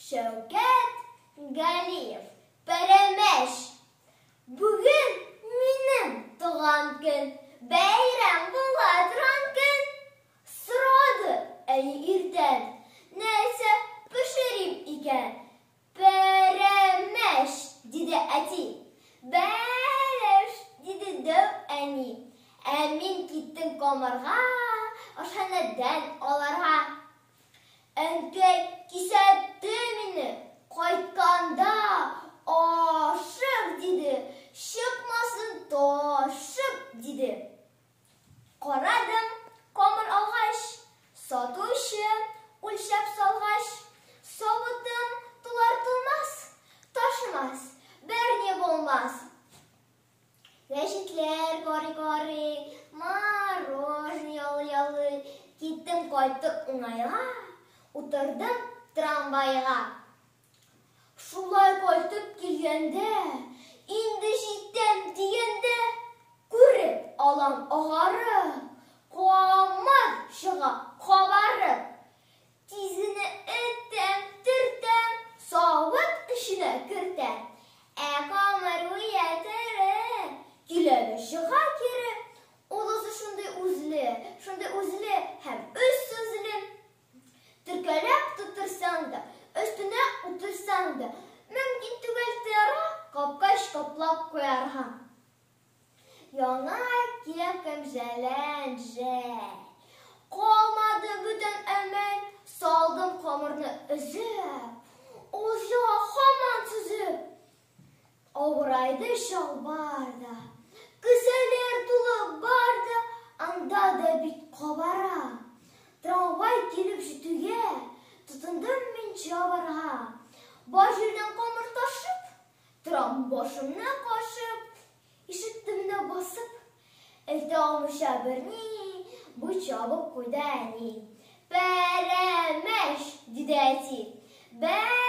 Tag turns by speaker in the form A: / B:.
A: Шәүкәт Галиев, Пәрәмәч. Бүген минем туган көн, бәйрәм була торган көн. Сорады әни иртән, нәрсә пешерим икән? Пәрәмәч, диде әти. Бәлеш, диде дәү әни. Ә мин киттем камырга, ашханәдән аларга. Әнкәй кисәтте мине, кайтканда ашык, диде, чыкмасын ташып, диде. Карадым, камыр алгач, сатучы үлчәп салгач, савытым тулар-тулмас, ташымас, берни булмас. Гәҗитләр карый-карый, мороженое ялый-ялый, киттем кайтып уңайга, утырдым трамвайга. Шулай кайтып килгәндә, инде җитәм дигәндә, күреп алам агарып, камыр чыга кабарып. Тизенә этәм, төртәм, савыт эченә кертәм. Ә камыр гүя тере, килә дә чыга кире. Ул үзе шундый үзле, шундый үзле һәм үз сүзле. Төркәләп тоттырсаң да, өстенә утырсаң да, мөмкин түгел тыярга, капкач каплап куярга. Яңа кепкам җәлән җәл. Калмады бүтән әмәл, салдым камырны өзеп, ул җыла һаман сөзеп. Авырайды чалбар да, кесәләр тулы бар да, анда да бит кабара. Трамвай килеп җитүгә, тотындым мин чабарга. Бар җирдән камыр ташып, Торам башымны кашып, ишек төбенә басып, әйтә алмыйча берни, бу чабып куйды әни. Пәрәмәч, диде әти. Бәлеш!